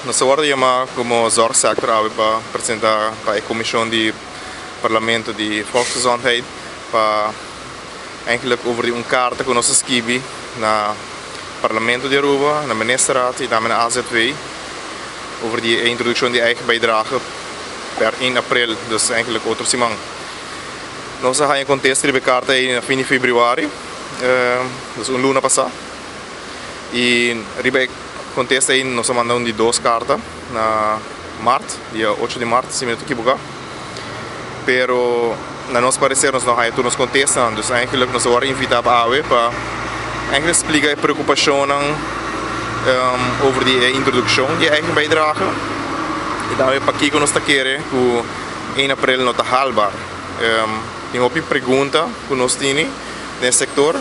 Nos a wordo yama como zorgsector awe pa presenta pa e comision di Parlamento di Volksgezondheid pa eigenlijk over di un carta cu nos a skibi na Parlamento di Aruba, na Ministerraad y tambe na AZW over di e introduccion di eigen bijdrage per 1 april, dus eigenlijk otro siman. Nos a haya contesta riba e carta ey na fin di februari, dus un luna pasa. Y riba e contesta ey nos a manda un di dos carta na mart, dia ocho di mart si mi no ta ekiboca. Pero na nos parecer nos no haya tur nos contestanan, dus eigenlijk nos a worde invita pa awe pa eigenlijk splica e preocupacionnan over di e introduccion di e eigen bijdrage y tambe pakico nos ta kere cu 1 april no ta haalbaar. Tin hopi pregunta cu nos tini den e sector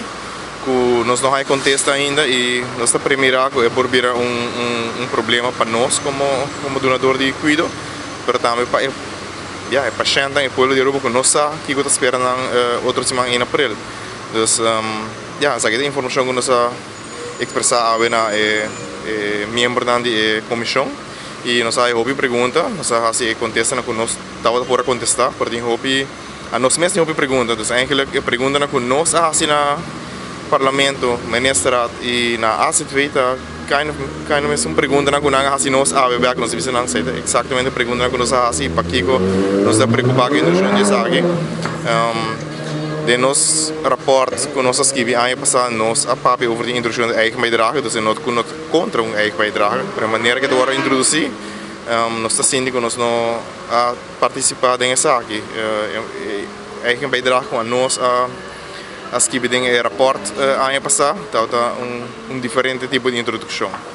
cu nos no haya contesta ainda y nos ta premira cu e por bira un problema pa nos como dunador di cuido, pero tambe pa e ya e pashentnan, e pueblo di Aruba cu no sa kico ta spera nan otro siman 1 april. Dus ya esaki ta e informacion cu nos a expresa awe na e miembronan di e comision y nos a haya hopi pregunta, nos a haci e contestanan cu nos tabata por a contesta, pero tin hopi A nos mes tin hopi pregunta, dus eigenlijk e preguntanan ku nos a hasi na Parlamento, Ministerraad i na AZV ta kind of kind of mesun preguntanan ku nan a hasi nos awe bek. Nos a bisa nan esei ta eksaktamente preguntanan ku nos a hasi i pakiko nos ta preokupá ku e introdushon di esaki. Den nos rapòrt ku nos a skibi aña pasá nos a papia over di introdushon di eigen bijdrage, dus e no ku no ta kontra un eigen bijdrage, pero e manera ku e ta wòrdu introdusí nos ta sinti ku nos no a Partisipá den esaki. E eigen bijdrage ku anos a skibi den e rapòrt aña pasá tabata un diferente tipo di introdukshon.